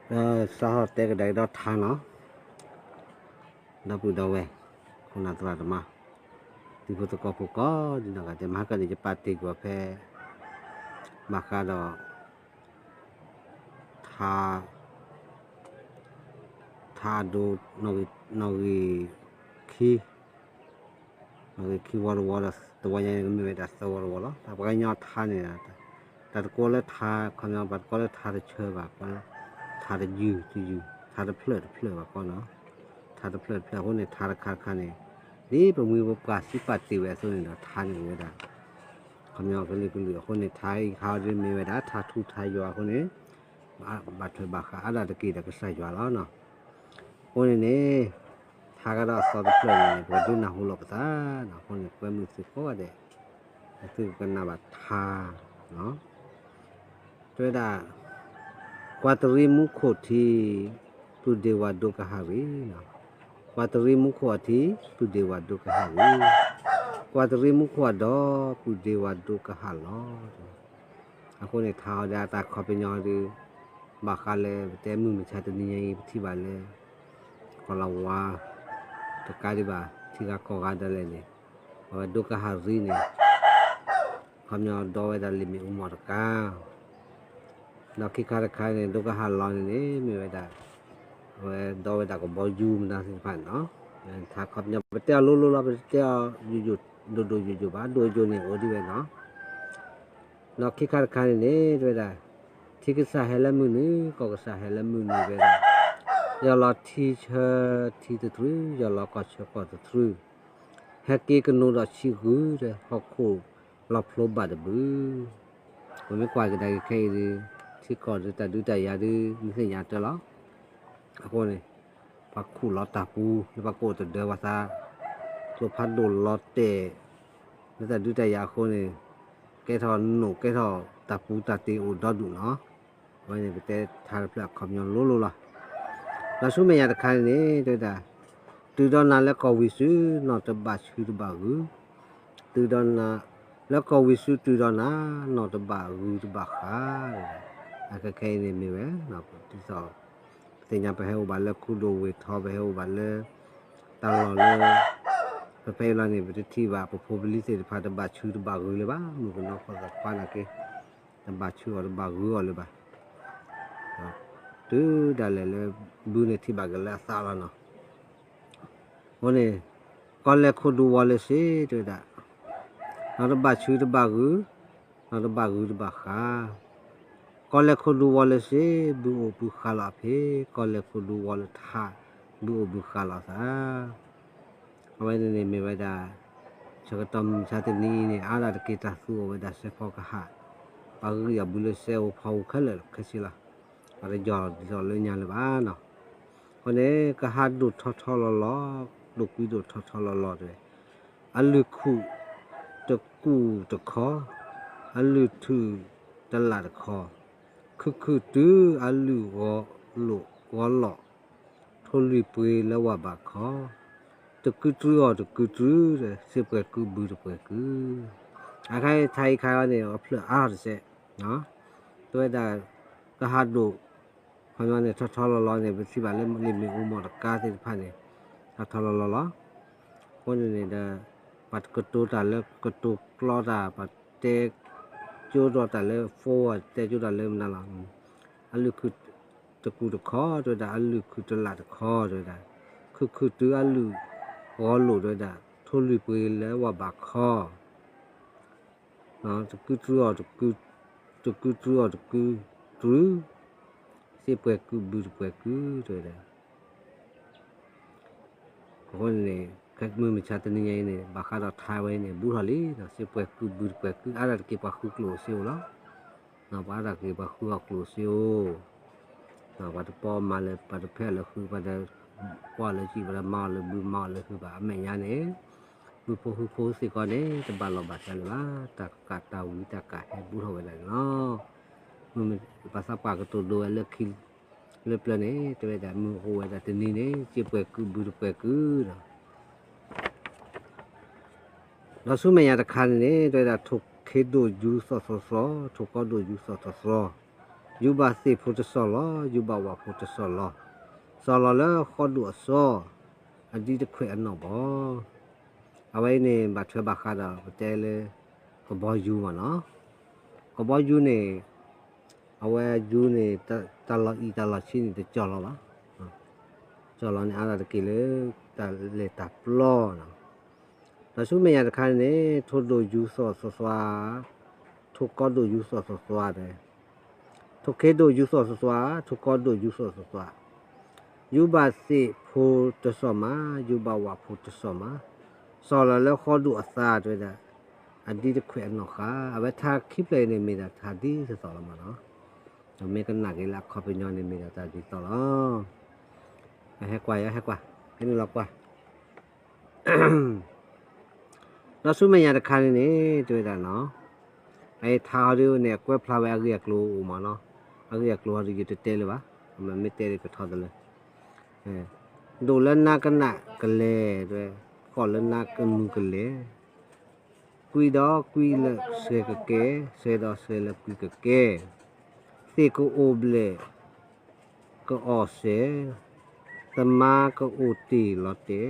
ဒီးစးထီၣ်တဲကဒါက့ၤဒီးထါနီၤ, ဒီပုၢ်ဒီဝဲၢ်, ခိၣ်နၢ်သရၣ်သမါ, သုဖိသကိးဖိကိးဒ်နီၢ်ဂၤဒဲး, မဟါကန့ၣ် ယပာ်တ့ၢ်ကွံာ်အီၤဖဲ ဘၣ်ဃးဒီး ထါ, ထါအဒိ နီၣ်ဂံၢ်ခံ နီၣ်ဂံၢ်ခံဝီတဝီဒီး တဝီညါန့ၣ်ကမ့ၢ်ဝဲဒၣ်သၢဝီတဝီလီၤ. တၢ်ပှၤကညီထါန့ၣ် တၢ်တကိးလၢထါ ခီပညီ ပှၤတကိးလၢထါတဆၢဘၣ်, ထါတယုၢ်တယုၢ်, ထါတဖျၢၣ်တဖျၢၣ်ဘၣ်ကီနီၤ, ထါတဖျၢၣ်တဖျၢၣ်အဃိန့ၣ် ထါတခါတခါန့ၣ် ဒ်ပမိၢ်ပပၢ်စံးပာ်တ့ၢ်ဝဲအသိးန့ၣ်ဒီး ထါန့ၣ်အိၣ်ဝဲဒၣ် ခီပညီကလုာ်ကလုာ်အဃိန့ၣ် ထါအံၤခါအံၤဒ်မ့ၢ်ဝဲဒၣ် ထါထူထါယွၤအဃိန့ၣ် ဘၣ်ထွဲဘၣ်ဃးအါဒၣ်တက့ၢ်ဒီးကစၢ်ယွၤလီၤနီၤ. အဃိန့ၣ်န့ၣ် ထါကဒီးအသီတဖျၢၣ်န့ၣ် ပှၤဒုးနၢ်ဟူလီၤပသးနီၤ, အဃိန့ၣ် ကွဲမုာ်သုကိးဂၤဒဲး သုကကနၣ်ဘၣ်ထါနီၤ. တဲဝဲဒၣ် ကွၢ်တရံးမူခိၣ်ထံ ပုၢ်ဒ့ဝၤဒိကဟၣ်ရံၤ, ကွၢ်တရံးမူခိၣ်အထံ ပုၢ်ဒ့ဝၤဒိကဟၣ်ရံၤ, ကွၢ်တရံးမူခိၣ်အဒီ ပုၢ်ဒ့ဝၤဒိကဟၣ်လီၤ. အဃိန့ၣ် ထါအီၤဒၣ်တၢ်ခီပညီဒီး ဘၣ်ဃးလၢပတဲမုၢ်မဆါတနံၤညါအံၤ ပထံၣ်ဘၣ်လၢ ကီၤလၤဝါ တကးဒံးဘၣ် ထံဂၤကီၢ်ဂၤဒၣ်လဲာ်န့ၣ် အဝဲဒိကဟၣ်ရံၤန့ၣ် ခီပညီဒီဝဲဒၣ်လံာ်မ့ၣ်အူမီၢ်တကါ ဒီးခံခါတခါန့ၣ် ဒိကဟၣ်လီၤန့ၣ်န့ၣ် မ့ၢ်ဝဲဒၣ် အဝဲဒီဝဲဒၣ်ကဘီယူၤမနုၤသ့ၣ်တဖၣ်န့ၣ်နီၤ. ထါခီပညီ ပတဲအီၤလိၤလိၤလီၤ, ပတဲအီၤယိာ်ယိာ် ဒိၣ်ဒိၣ်ယိာ်ယိာ်ဘၣ်, ဒိၣ်ယိာ်န့ၣ်အိၣ်ဒ်ဝဲနီၤ. ဒီးခံခါတခါန့ၣ်န့ၣ် တဲဝဲဒၣ် ထံကစၢ်ဟဲလၢမုၢ်နုာ်, ကီၢ်ကစၢ်ဟဲလၢမုၢ်နုာ်ဝဲဒၣ်, ယီၢ်လီၤထံဆၢထံတတြူၢ်, ယီၢ်လီၤကီၢ်ဆၢကီၢ်တတြူၢ်, ဟဲက့ၤကနိးဒီးဆံးဂုၢ်ဒီး ဟီၣ်ခိၣ်လီၤဖျိဘၣ်တဘျုး. ပမ့ၢ်ကွၢ်ကဒါက့ၤခဲအံၤဒီး ထံကီၢ်ဒီးတၢ်ဒုးတၢ်ယၤဒီး မ့ၢ်သ့ၣ်ညါတၢ်လီၤ. အဃိန့ၣ် ပှၤခူၣ်လီၤတၢ်ပူၤ လၢပှၤကိးတဒၢပှၤသး, ကျိဖးဒိၣ်လီၤတဲာ် လၢတၢ်ဒုးတၢ်ယၤအဃိန့ၣ် ကဲထီၣ်နိၣ် ကဲထီၣ်တၢ်ပူၤတၢ်တ့အိၣ်ဒီဒူၣ်နီၤ. အဝဲန့ၣ် ပတဲထါတဖျၢၣ်အခီပညီလိၤလိၤလီၤ. ဒီးဆူမဲာ်ညါတခါန့ၣ်န့ၣ် တဲဝဲဒၣ် တုၤဒီးနၤလၢကီၢ်ဝံၤစု နီၢ်တဘၣ်ဆုတဘၣ်ဂုၤ, တုၤဒီးနၤ လၢကီၢ်ဝံၤစုတုၤဒီးနၤ နီၢ်တဘၣ်ဂုၤတဘၣ်ဃး, အခဲခဲအံၤန့ၣ်မ့ၢ်ဝဲ ဒ်သိး ပသ့ၣ်ညါပဟဲအိၣ်ဘၣ်လၢခူဒိၣ်ဝ့ၢ်ထီ ပဟဲအိၣ်ဘၣ်လၢ တၢ်လီၢ်လၢ ပဖဲအံၤလီၤန့ၣ် ပတထံၣ်ဘၣ် ပဖိပလံၤသ့ၣ်တဖၣ်တဘၣ်ဆုတဘၣ်ဂုၤလၢၤဘၣ်, မုၣ်ကနီၤဖိသၣ်ခွါနာ်က့ တဘၣ်ဆုအီၤတဘၣ်ဂုၤအီၤလၢၤဘၣ်. တုၤဒၣ်လဲာ်လၢ ဘုန့ၣ်ထံၣ်ဘၣ်က့ၤလၢအသးလီၤနီၤ. အဃိန့ၣ် ကီၢ်လဲၢ်ခိၣ်ဒူဝီၤလၢစ့ တဲဝဲဒၣ် နီၢ်တဘၣ်ဆုတဘၣ်ဂုၤ, နီၢ်တဘၣ်ဂုၤတဘၣ်ဃး, ကီၢ်လဲၢ်ခိၣ်ဒူဝီၤလၢစ့ ဘုအိၣ်ဘုဃးလီၤအဖ့, ကီၢ်လဲၢ်ခိၣ်ဒူဝီၤလၢထါ ဘုအိၣ်ဘုဃးလီၤသး. အဝဲန့ၣ်န့ၣ်မ့ၢ်ဝဲဒၣ် ဆၢကတီၢ်မုၢ်မဆါတနံၤအံၤန့ၣ် အါဒၣ်တက့ၢ်တၢ်သူအီၤဝဲဒၣ်စဲးဖီကဟၣ်, ပှၤဂံၢ်အီၤဘုလၢစဲးအိၣ်ဖီအိၣ်ခဲလၢာ်ခဲဆ့လီၤ. ပှၤတယီၢ်ဒ်သိးလၢညါလၢၤဘၣ်နီၤ. အဃိန့ၣ် ကဟၣ်ဒိၣ်ထီထီလီၤလီၤ, ဒိၣ်ကွံဒိၣ်ထီထီလီၤလီၤတဲ, အလုၢ်ခူၣ်တကူၣ်တခီ, အလုၢ်ထုးတလၣ်တခီ, ခုၣ်ခုၣ်တုၤအလုၢ်ဂီၤလိာ်, ထိၣ်လွံၢ်ပှ့ၤလၢဝၢ်ဘးခီ, တကုတြူအီၤတကုတြူ, စ့ပှဲၤကုဘုတပှဲၤကု. အခါအံၤထါအံၤခါအံၤန့ၣ် အဖျၢၣ်အါထီၣ်တစဲး, တဲဝဲဒၣ် ကဟၣ်ဒိၣ် ခီပညီန့ၣ် ထီထီလီၤလီၤန့ၣ် ပထံၣ်ဘၣ်လၢလံာ်မ့ၣ်အူမီၢ်တကါသ့ၣ်တဖၣ်န့ၣ် ထီထီလီၤလီၤလီၤ. အဃိန့ၣ်န့ၣ်ဒီး ပှၤကတိၤတၢ်လၢကတိၤကျီတၢ် ပှၤတဲကၠိဒီးတၢ်လၢ phone တဲကၠိတၢ်လၢမနုၤလီၤ. အလုၢ်ခုၣ်တကူၣ်တခီ တဲဝဲဒၣ် အလုၢ်ခုၣ်တလၣ်တခီ တဲဝဲဒၣ် ခုၣ်ခုၣ်တုၤအလုၢ်ဂီၤလိာ် တဲဝဲဒၣ် ထိၣ်လွံၢ်ပှ့ၤလၢဝၢ်ဘးခီ တကုတြူအီၤတကု, တကုတြူအီၤတကုတြူ, စ့ပှဲၤကုဘုတပှဲၤကု တဲဝဲဒၣ်. အဃိန့ၣ် ခဲမုၢ်မဆါတနံၤညါအံၤန့ၣ် ဘၣ်ဃးဒီးထါဝဲအံၤန့ၣ် ဘူးထီၣ်လံ, စ့ပှဲၤကုဘုတပှဲၤကု အါဒၣ်တက့ၢ်ပှၤဃုကျိၣ်စ့အိၣ်လီၤ. ပှၤအါဒၣ်တက့ၢ်ပှၤဃုအီၣ်ကျိၣ်စ့အိၣ်, ပှၤတပီမၤလၢ ပှၤတဖဲအီၤလၢဃု ပှၤတပီလၢကံၣ် ပှၤတမၤအီၤလၢဘု မၤအီၤလၢဃုဘၣ် အမဲာ်ညါန့ၣ် ဘုဖိဃုဖိစ့ၢ်ကီးန့ၣ် တဘၣ်လီၤဘၣ်စၢၤလၢၤဘၣ်, တၢ်ကးတၢ်ဝံတၢ်ကးဟဲဘူးထီၣ်ဝဲဒၣ်န့ၣ်လီၤ. မ့ၢ်ပှၤသးပှၢ်ကတိၤဒိဝဲလၢခံ လၢပျၢၤန့ၣ် တဲဝဲဒၣ်မုၢ်အိၣ်ဝဲဒၣ်တနံၤန့ၣ် စ့ပှဲၤကုဘုတပှဲၤကုဒီး ဒီးဆူမဲာ်ညါတခါန့ၣ်န့ၣ် တဲဝဲဒၣ်ထိၣ်ခ့ဒိၣ်ယူသီၣ်သီၣ်သီ, ထိၣ်ကီဒိၣ်ယူသီၣ်သီၣ်သီ, ယူၤဘၣ်သ့ၣ်ဖိတစီၢ်လီၤ, ယူၤဘၣ်ဝၣ်ဖိတစီၢ်လီၤ, စီၢ်လီၤလၢဃီဒိၣ်အစီၢ်, အဒံတခွဲးအနီၣ်ဘီ. အဝဲအံၤန့ၣ် ဘၣ်ထွဲဘၣ်ဃးဒီး ပတဲလၢ ကဘီယူၤမ့ၢ်နီၤ, ကဘီယူၤန့ၣ် အဝဲယူၤန့ၣ် တၢ်လီၤအံၤတၢ်လီၤဆံးန့ၣ် တကၠီၣ်လီၤဘၣ်, ကၠီၣ်လီၤန့ၣ်အါဒၣ်တက့ၢ်လၢ တၢ်လဲၤတၢ်ပျီနီၤ. ဒီးဆူမဲာ်ညါတခါန့ၣ် ထိၣ်ဒိၣ်ယူၤသီၣ်သွါသွါ, ထိၣ်ကီဒိၣ်ယူၤသီၣ်သွါသွါဒီး ထိၣ်ခ့ဒိၣ်ယူၤသီၣ်သွါသွါ, ထိၣ်ကီဒိၣ်ယူၤသီၣ်သွါသွါ, ယူၤဘၣ်သ့ၣ်ဖိတစီၢ်မး, ယူၤဘၣ်ဝၣ်ဖိတစီၢ်မး, စီၢ်လီၤလၢဃီဒိၣ်အသးတဲဝဲဒၣ်, အဒံတခွဲးအနီၣ်ဃာ်, အဝဲထါခံဖျၢၣ်အံၤန့ၣ် မ့ၢ်ဒၣ်တၢ်ဒ်သိးသိးလီၤမ့ၢ်နီၤ. ဒီးမ့ၢ်ကနၣ်က့ၤလၢအခီပညီန့ၣ် မ့ၢ်ဒၣ်တၢ်ဒ်သိးလီၤ. ဟဲကွၢ်ယၤ ဟဲကွၢ်, ဟဲနုာ်လီၤကွၢ် ဒီးဆူမဲာ်ညါတခါန့ၣ်န့ၣ် တဲဝဲဒၣ်နီၤ, အအံၤထါဟီဒ်န့ၣ် အကွဲးဖျါဝဲအဂ့ၢ်အကျိၤအိၣ်မးနီၤ, အဂ့ၢ်အကျိၤဟီဒ်ယတတဲလၢၤဘၣ်, မ့ၢ်တဲဒ်ကထီသလၢ, ဒိၣ်လၢနါကနၣ်ကလဲၤ, ဃိးလၢနါကမုာ်ကလဲၤ, ကွံဒီးကွံလၢစှဲကကဲ, စှဲဒီးစှဲလၢကွံကကဲ, သ့ၣ်ကအိၣ်ဘျဲၣ် ကအီၣ်စဲး, သမါကအိၣ်တ့ၢ်လီၤတဲာ်,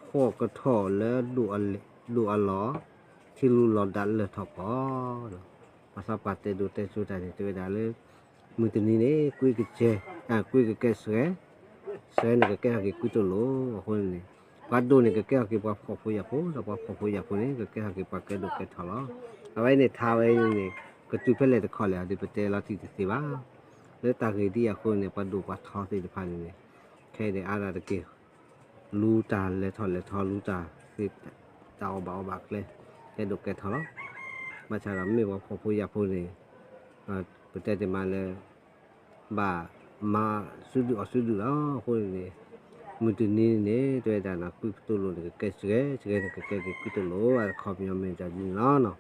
ဃိးကထီၣ်လၢဒိၣ်အလီၢ်, ထံလူလီၤဒၣ်လၢထီၣ်ကီး. ပှၤသးပှၢ်တဲဒိးတဲစိတၢ်န့ၣ် တဲဝဲဒၣ်လၢ မုၢ်တနံၤန့ၣ် ကွံကကဲ, ကွံကကဲစှဲ, စှဲန့ၣ်ကကဲထီၣ်က့ၤကွံတလိာ်အဃိန့ၣ်, ပှၤဒိၣ်န့ၣ်ကကဲထီၣ်က့ၤပှၤဖှီၣ်ဖိယာ်ဖိ, ဒီးပှၤဖှီၣ်ဖိယာ်ဖိန့ၣ် ကကဲထီၣ်က့ၤပှၤကဲဒိၣ်ကဲထီလီၤ. အဝဲန့ၣ်ထါဝဲအံၤန့ၣ် ကတုၤဖဲလဲၣ်တခီလဲၣ် ဒ်ပတဲလီၤတံၢ်တသ့ဘၣ်. လၢတၢ်ဂ့ၢ်ဒ်အံၤအဃိန့ၣ် ပှၤဒိၣ်ပှၤထီသ့ၣ်တဖၣ်န့ၣ်န့ၣ် ခဲအံၤန့ၣ်အါဒၣ်တက့ၢ် လူၤတၢ်လဲၤထီၣ်လဲၤထီ လူၤတၢ်သ့ တၢ်အီၣ်ဘၣ်အီဘၣ်အကျဲ ကဲဒိၣ်ကဲထီလီၤ. ဘၣ်ဆၣ်ဒီးမ့ၢ်ပှၤဖှီၣ်ဖိယာ်ဖိန့ၣ် ပတဲတ့ၢ်မးလၢ ဘၣ်မၤစုဒုၣ်အီၣ်စုဒုၣ်လီၤ. အဃိန့ၣ် မုၢ်တနံၤန့ၣ် တဲဝဲဒၣ်န့ၣ် ကွံတလိာ်န့ၣ် ကကဲစှဲ, စှဲန့ၣ်ကကဲက့ၤကွံတလိာ်, အခီပညီမ့ၢ်တၢ်ဒ်န့ၣ်လီၤ.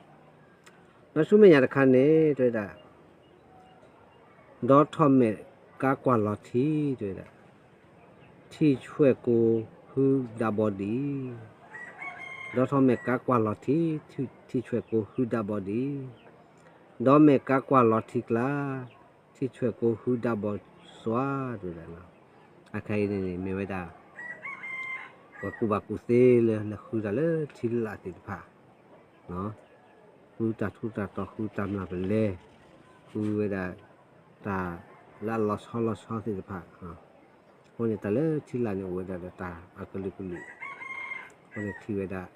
ဒီးဆူမဲာ်ညါတခါန့ၣ် တဲဝဲဒၣ် ဒီးထီၣ်မဲာ်ကါကွၢ်လီၤထံ တဲဝဲဒၣ် ထံၣ်ဆွဲၣ်ကိဟုဒၣ်ဘီဒံး, ဒီးထီၣ်မဲာ်ကါကွၢ်လီၤထံ, ထံၣ်ဆွဲၣ်ကိဟုဒၣ်ဘီဒံး, ဒီးမဲာ်ကါကွၢ်လီၤထံကျါ, ထံၣ်ဆွဲၣ်ကိဟုဒၣ်ဘီစွါ တဲဝဲဒၣ်. အခဲအံၤန့ၣ်န့ၣ် မ့ၢ်ဝဲဒၣ် ပှၤကူၣ်ဘၣ်ကူၣ်သ့လၢ လဲၤဃုတၢ်လၢထံလာ်သ့ၣ်တဖၣ် ဃုတၢ်ထူးတၢ်တီၤ ဃုတၢ်မျၢ်ပလဲၤ, ဃုဝဲဒၣ်တၢ်လၢအလီၤဆီလီၤဆီသ့ၣ်တဖၣ်, အဃိန့ၣ်တၢ်လၢထံလာ်န့ၣ်အိၣ်ဝဲဒၣ်ဒီးတၢ်အကလုာ်ကလုာ်, အဃိန့ၣ်ထံၣ်ဝဲဒၣ်,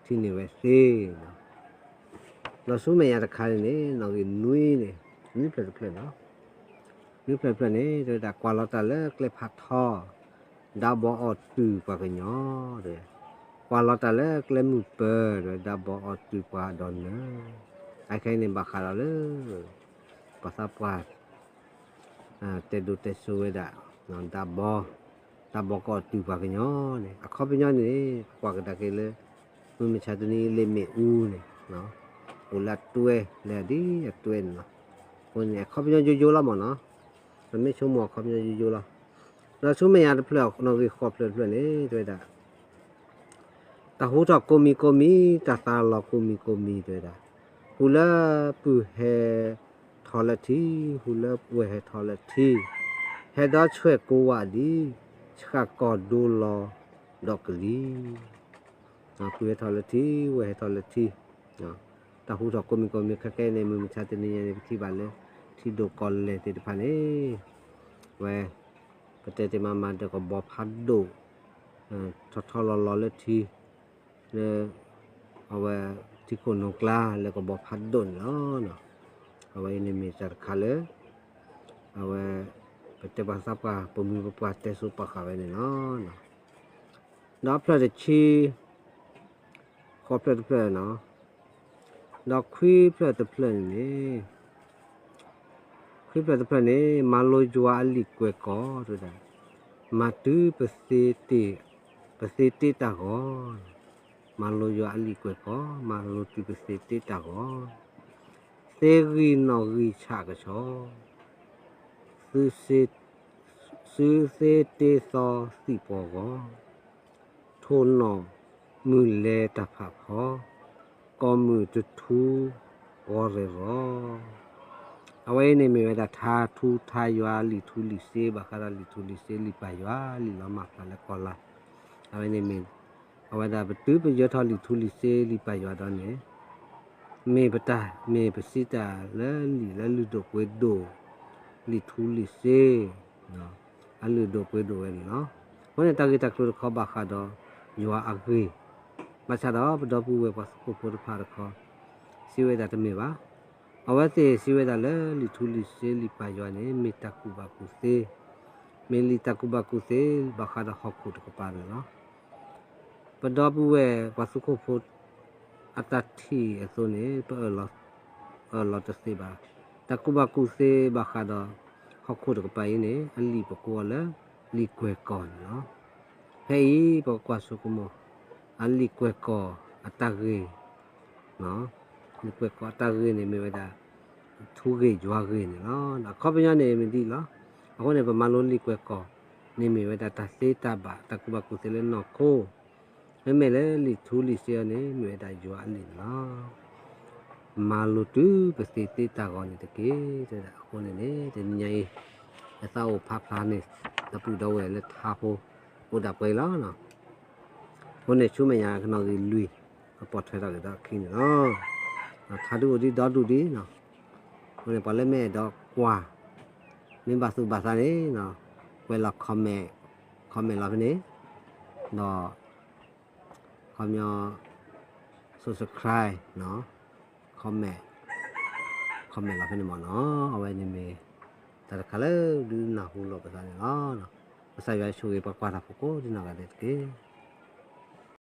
ထံၣ်န့ၢ်ဝဲသ့ ဒီးဆူမဲာ်ညါတခါန့ၣ်န့ၣ် နီၣ်ဂံၢ်နွံန့ၣ်, နွံဖျၢၣ်တဖျၢၣ်န့ၣ်, နွံဖျၢၣ်တဖျၢၣ်န့ၣ် တဲဝဲဒၣ်ကွၢ်လီၤတၢ်လၢကျဲဖးထီ, ဒၣ်ဘီအီၣ်တုၤပှၤကညီ, ကွၢ်လီၤတၢ်လၢကျဲမုၢ်ပၢၤ, ဒၣ်ဘီအီၣ်တုၤပှၤဒီးနၢၤ, အခဲအံၤန့ၣ်ဘၣ်ဃးဒီးလၢ ပှၤသးပှၢ် တဲဒိးတဲစိဝဲဒၣ်, ဒၣ်ဘီ, ဒၣ်ဘီကအီၣ်တုၤပှၤကညီန့ၣ် အခီပညီန့ၣ် ကွၢ်ကဒါက့ၤလၢ မုၢ်မဆါတနံၤလၢမ့ၣ်အူန့ၣ်, အိၣ်လၢအတွဲ, လၢအဒ်အတွဲန့ၣ်လီၤ. အဃိန့ၣ် အခီပညီယိယိလီၤမ့ၢ်နီၤ, ပမ့ၢ်ဆိကမိၣ်အခီပညီယိယိလီၤ. ဒီးဆူမဲာ်ညါတဖျၢၣ် နီၣ်ဂံၢ်ဃိးဖျၢၣ်တဖျၢၣ်န့ၣ် တဲဝဲဒၣ် တၢ်ဟူထီၣ်ကိးမံၤကိးမံၤ, တၢ်သးလီၤကိးမံၤကိးမံၤ တဲဝဲဒၣ်, ဟူးလၢပုၢ်ဟဲထီၣ်လၢထံ, ဟူးလၢဝဲၢ်ဟဲထီၣ်လၢထံ, ဟဲဒီးဆွဲၣ်ကိဝးဒံး, ဆှၣ်ကီၢ်ဒိလီၤဒီးကလံၤ, ပုၢ်ဟဲထီၣ်လၢထံ, ဝဲၢ်ဟဲထီၣ်လၢထံ, တၢ်ဟူထီၣ်ကိးမံၤကိးမံၤ ခဲကဲန့ၣ် မုၢ်မဆါတနံၤညါန့ၣ် ပထံၣ်ဘၣ်လၢ ထံဒိၣ်ကီၢ်လဲၢ်သ့ၣ်တဖၣ်န့ၣ်, ဝဲ ပတဲတ့ၢ်မးမးဒီးကဘီဖးဒိၣ်, ထီထီလီၤလီၤလၢထံ, လၢ အဝဲ ထံခိၣ်နူၤကျါလၢကဘီဖးဒိၣ်န့ၣ်လီၤ. အဝဲအံၤန့ၣ်မ့ၢ်တၢ်တခါလၢ အဝဲ ပတဲပှၤသးပှၢ် ပမှံၤပပှၢ်တဲစိပာ်ဃာ်ဝဲန့ၣ်လီၤ. ဒီးဖျၢၣ်တဆံ ဃိးဖျၢၣ်တဖျၢၣ်နီၤ, ဒီးခွံဖျၢၣ်တဖျၢၣ်န့ၣ်န့ၣ်, ခွံဖျၢၣ်တဖျၢၣ်န့ၣ် မၤလိယွၤအလံာ်ကွဲးကီး တဲဝဲဒၣ်, မၤတုၤ ပသ့တ့တၢ်ဂီၤ, မၤလိယွၤအလံာ်ကွဲးကီး, မၤလိတုၤပသ့တ့တၢ်ဂီၤ, သ့ဂံၢ်နီၣ်ဂံၢ်ဆၣ်ကဆီ, သုသ့တ့သီသံၣ်ပှီၤဂီၤ, ထိၣ်နီၣ်မုၢ်လဲၤတၢ်ဖးဖီ, ကီၢ်မုၢ်တထူဂီၤရဲၣ်ဂီၤ, အဝဲအံၤန့ၣ်မ့ၢ်ဝဲဒၣ်ထါထူထါယွၤလံာ်ထူလံာ်စ့ ဘၣ်ဃးဒီးလံာ်ထူလံာ်စ့လံာ်ပၢ်ယွၤလံာ်လီၤမၢ်ဖျါလၢကီၢ်လၢ်, အဝဲန့ၣ်မ့ၢ် အဝဲဒၣ်ပတုၤပယၢထီၣ်လံာ်ထူလံာ်စ့လံာ်ပၢ်ယွၤဒီးန့ၣ် မ့ၢ်ပတၢ်မ့ၢ်ပစံးတၢ်လၢလံာ်လၢလုၢ်ဒိၣ်ပှ့ၤဒိၣ် လံာ်ထူလံာ်စ့ အလုၢ်ဒိၣ်ပှ့ၤဒိၣ်ဝဲန့ၣ်လီၤ. အဃိန့ၣ်တၢ်ဂ့ၢ်တၢ်ကျိၤတခီဘၣ်ဃးဒီးယွၤအဂ့ၢ်, ဘၣ်ဆၣ်ဒီးပဒီပုၢ်ဝဲၢ်ပှၤသူခိၣ်ဖိတဖၣ်တခီ စံးဝဲဒၣ်တမ့ၢ်ဘၣ်. အဝဲသ့ၣ်စံးဝဲဒၣ်လၢလံာ်ထူလံာ်စ့လံာ်ပၢ်ယွၤန့ၣ် မ့ၢ်တၢ်ကူၣ်ဘၣ်ကူၣ်သ့, မ့ၢ်လံာ်တၢ်ကူၣ်ဘၣ်ကူၣ်သ့ဘၣ်ဃးဒီးဟီၣ်ခိၣ်တကပၤန့ၣ်လီၤ. ပဒီပုၢ်ဝဲၢ်ပှၤသူခိၣ်ဖိ အတၢ်ထံၣ်အသိးန့ၣ် ပအၢၣ်လီၤတသ့ဘၣ်. တၢ်ကူၣ်ဘၣ်ကူၣ်သ့ဘၣ်ဃးဒီး ဟီၣ်ခိၣ်တကပၤအံၤန့ၣ် အလံာ်ပကိးအီၤလၢ လံာ်ကွဲၢ်ကီၢ်န့ၣ်လီၤ. ဖဲအံၤပကကွၢ်ဆိကမိၣ် အလံာ်ကွဲၢ်ကီၢ်အတၢ်ဂ့ၢ် လံာ်ကွဲၢ်ကီၢ်အတၢ်ဂ့ၢ်န့ၣ်မ့ၢ်ဝဲဒၣ် ထူဂ့ၢ်ယွၤဂ့ၢ်န့ၣ်လီၤ. အခီပညီန့ၣ်မ့ၢ်ဒ်အံၤလီၤ. အဃိန့ၣ် ပမၤလိလံာ်ကွဲၢ်ကီၢ်န့ၣ်မ့ၢ်ဝဲဒၣ်တၢ်သ့တၢ်ဘၣ် တၢ်ကူၣ်ဘၣ်ကူၣ်သ့လၢနီၢ်ခိ, မ့မ့ၢ်လၢလံာ်ထူလံာ်စ့အံၤန့ၣ် မ့ၢ်ဝဲဒၣ်ယွၤအလံာ်န့ၣ်လီၤ. မၤလိတုၤပသ့သ့တၢ်ဂီၤန့ၣ်တက့ၢ်. အဃိန့ၣ်န့ၣ် တနံၤညါအံၤ ယသးအိၣ်ဖးဖျါန့ၣ် ဒီပုၢ်ဒီဝဲၢ်လၢထါဖိ အိၣ်ဒၣ်ပှဲၤလီၤ. အဃိန့ၣ် ဆူမဲာ်ညါကနီၣ်ဂံၢ်လွံၢ် ကပိာ်ထွဲထီၣ်က့ၤဒီးအခံန့ၣ်လီၤ. ထါဒုအိၣ်ဒံးဒီဒူၣ်ဒံး, အဃိန့ၣ် ပှၤလၢမ့ၢ်အဲၣ်ဒိးကွၢ် မ့ၢ်ဘၣ်သူၣ်ဘၣ်သးန့ၣ် ကွဲးလီၤ comment, comment လီၤဖဲန့ၣ်, ဒီး ခီပညီ subscribe, comment, comment လီၤဖဲန့ၣ်မ့ၢ်နီၤ. အဝဲန့ၣ်မ့ၢ် တၢ်တခါလၢဒုးနၢ်ဟူလိာ်ပသးန့ၣ်လီၤ. ကစၢ်ယွၤဆိၣ်ဂ့ၤပှၤကွၢ်တၢ်ဖိကိးဒ်နီၢ်ဂၤဒဲးတက့ၢ်.